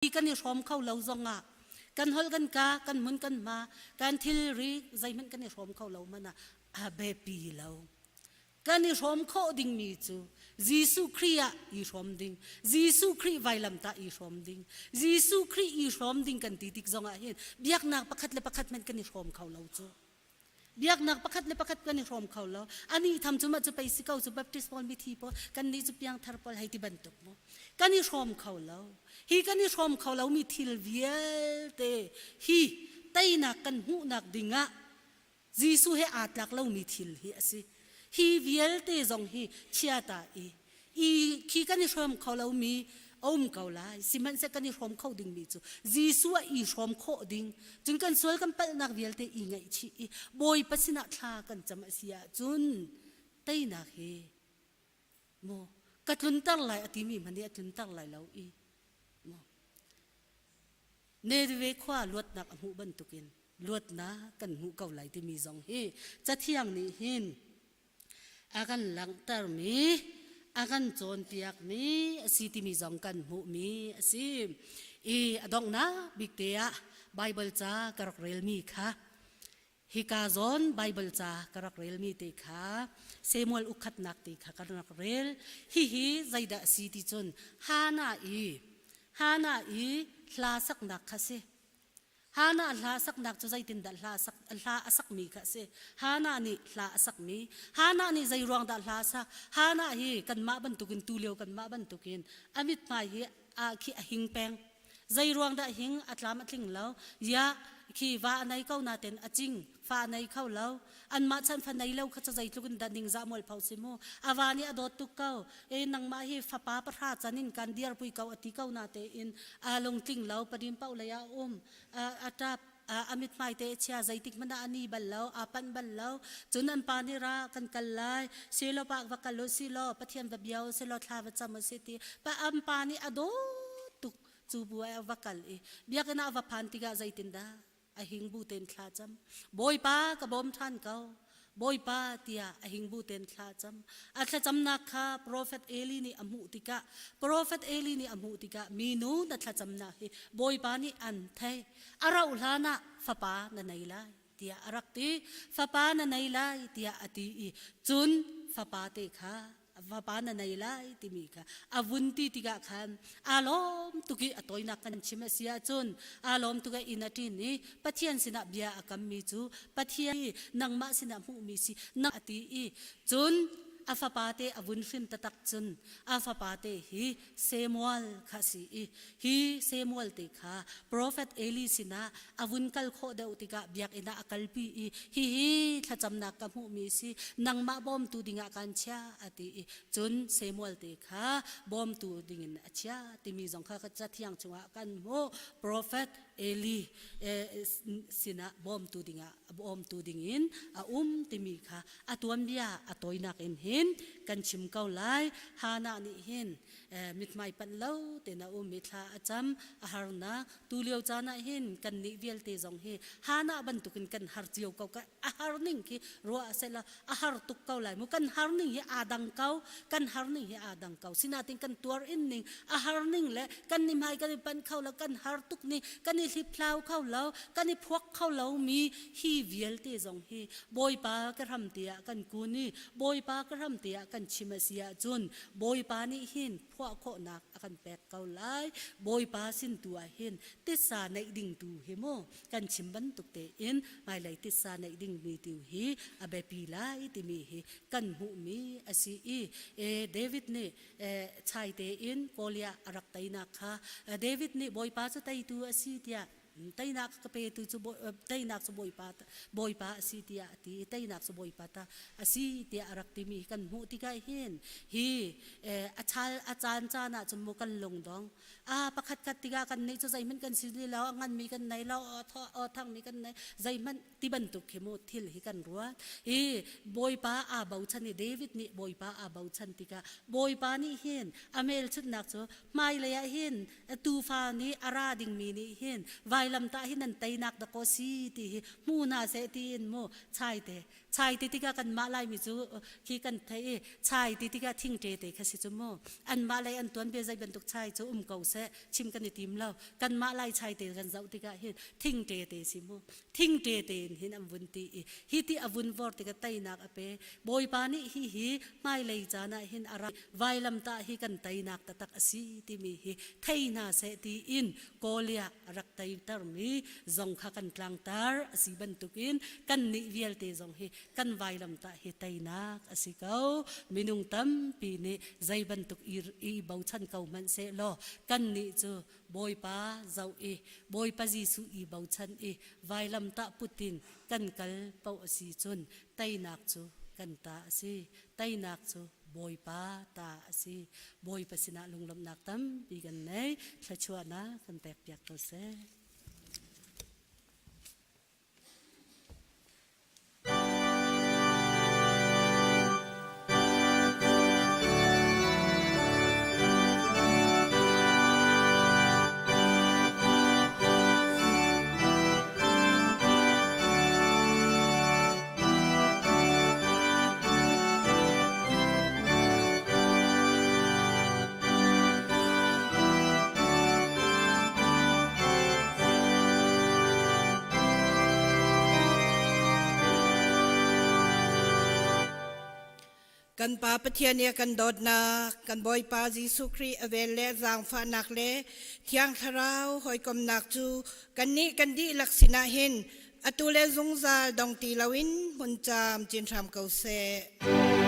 Kan i hrawm kho lo zongah kan holh kan ka kan hmun kan hma kan thilri zeihmanh kan i hrawm kho lo hmanh ah a biapi lo. Kan i hrawm khawh dingmi cu Jesuh Khrih ah i hrawm ding, Jesuh Khrih vailamtah i hrawm ding, Jesuh Khrih i hrawm ding kan ti tik zongah hin biaknak pakhat le pakhat hmanh kan i hrawm kho lo cu. Biaknak pakhat le pakhat kan i hrawm kho lo. Ani tham cu mah cu pei si ko cu Baptist pawl mithi pawl kan nih cu piangthar pawl hei ti bantuk mu. Kan i hrawm kho lo. Hi kan i hrawm kho lomi thil vialte hi teinak kan hmuhnak dingah Jesuh he aa tlak lomi thil hi a si. Hi vialte zong hi chiata i i khi kan i hrawm kho lomi a um ko lai. Sihmanhseh kan i hrawm kho dingmi cu Jesuh ah i hrawm khawh ding, cun kan sual kan palhnak vialte i ngaihchih i Bawipa sinah thla kan cam a si ahcun teinak hi maw ka tlunter lai a timi hmanh nih a tlunter lai lo i maw Nerive khua luatnak a hmuh bantukin luatnak kan hmuh ko lai timi zong hi Cathiang nih hin a kan langhtermi a kan cawnpiakmi a si timi zong kan hmuhmi a si. I a donghnak bik te ah Baibal ca ka rak relmi kha hika zawn Baibal ca ka rak relmi te kha Samuel ukhatnak te kha kan rak rel. Hihi zeidah a si ti cun Hannah i Hannah i hla saknak kha si. Hannah hla saknak cu zeitindah hla sak hla a sakmi kha a si. Hannah nih hla a sakmi. Hannah nih zei ruang dah hla a sak? Hannah hi kanmah bantukin tulio kanmah bantukin a mithmai hi a khi a hing peng. Zei ruang dah hing a tlam a tling lo? Ya khi va a nei ko naten a cing fa a nei kho lo. Anmah chan fa nei lo kha cu zeitluk in dah ningzah mualpho si mu. A va nih a dawt tuk ko. E nangmah hi fapa pahra can in kan dirpui ko a ti ko na tein a lungtling lo padim paoh lei ah a um a tap a mithmai te chia zeitik hmanh ah a ni bal lo aa panh bal lo cun an pa nih ra kan kal lai silo pa va kal u si law pathian va bia u si law thla va cam u si ti pa an pa nih a dawt tuk cu bu ah va kal i biakinn ah va phan tikah zeitindah a hing bu tein thla cam bawipa ka bawm ṭhan ko bawipa tiah a hing bu tein thla cam a thlacamnak kha profet Eli nih a hmuh tikah profet Eli nih a hmuh tikah minu na thlacamnak hi bawipa nih an thei a rauh hlan ah fapa na nei lai tiah a rak ti fapa na nei lai tiah a ti i cun fapa te kha vapa na nei lai timi kha a vun ti tikah khan aa lawm tuk i a tawinak kan chim a si ahcun aa lawm tuk i inn a ṭin i Pathian sinah bia a kammi cu Pathian nangmah sinah hmuhmi si na a ti i cun a fapa te a vun hrin taktak cun a fapa te hi Samuel kha a si i hi Samuel te kha profet Eli sinah a vun kal khawh deuh tikah biakinn ah a kalpi i hihi thlacamnak ka hmuhmi si nangmah bawmtu dingah kan chiah a ti i cun Samuel te kha bawmtu dingin a chiah timi zong kha cathiang chungah kan hmuh profet Eli sinah bawmtu dingah bawmtu dingin a um timi kha a tuanbia a tawinak in hin kan chim ko lai Hannah nih hin mithmai panh lo tein a um i thla a cam a harnak tu lio caan ah hin kan nih vialte zong hi Hannah bantukin kan har cio ko ka a har ning khi ruah sehla a har tuk ko lai mu kan har ning hi aa dang ko kan har ning hi aa dang ko sinain kan tuar in ning a har ning le kan ni hmai kan i panh kho lo kan har tuk ni kan i hlipthlau kho lo kan i phuak kho lo mi hi vialte zong hi Bawipa ka hram tiah kan kun i Bawipa ka hram tiah kan chim a si ahcun Bawipa nih hin phuah khawhnak a kan pek ko lai. Bawipa sin tu ah hin titsa neih ding tu hi mu kan chim bantuk tein hmailei titsa neih dingmi tu hi a biapi lai timi hi kan hmuhmi a si i David nih chai tein Goliath a rak teinak kha David nih Bawipa cu teitu a si tiah teinak ka petu cu teinak cu Bawipa Bawipa a si tiah a ti i teinak cu Bawipa ta a si tiah a rak timi kan hmuh tikah hin hi a chal a caan caan ah cun mu kan lungdong a pakhat khat tikah kan nih cu zeihmanh kan si lo a nganmi kan nei lo aw thangmi kan nei zeihmanh ti bantuk khi mu thil hi kan ruat hi Bawipa aa bochan i David nih Bawipa aa bochan tikah Bawipa nih hin a hmelchunhnak cu hmailei ah hin tuufa nih a ra dingmi nih hin vai. Vailamtah hi nan teinak dakaw si ti hi hmu hna seh tiin mu chai te chai ti tikah kanmah Laimi cu khi kan theih i chai ti tikah thingṭe te kha si cu mu. Anmah lei an tuanbia zei bantuk chai cu um ko seh chim kan i tim lo. Kanmah Lai chai te kan zoh tikah hin thingṭe te si mu. Thingṭe tein hin an vun ti i hi ti a vun vor tikah teinak a pe. Bawipa nih hi hi hmailei caan ah hin a ra vailamtah hi kan teinak taktak a si timi hi thei hna seh tiin Kawlia a rak teitermi zong kha kan tlangtar a si bantukin kannih vialte zong hi kan vailamtah hi teinak a si ko. Minung tampi nih zei bantuk i bochan ko hmanh sehlaw kannih cu Bawipa zoh i Bawipa Jesuh i bochan i vailamtah put in kan kal paoh a si cun teinak cu kan ta a si. Teinak cu Bawipa ta a si. Bawipa sinah lunglawmhnak tampi kan nei. Thluachuahnak kan pekpiak ko seh. Kan Pa Pathian i a kan dawtnak, kan Bawipa Jesuh Khrih a vel le zaangfahnak le Thiang Thlarau hawikomnak cu kannih kan dihlak sinah hin atu le zungzal dong ti loin hmun caam cin hram ko seh.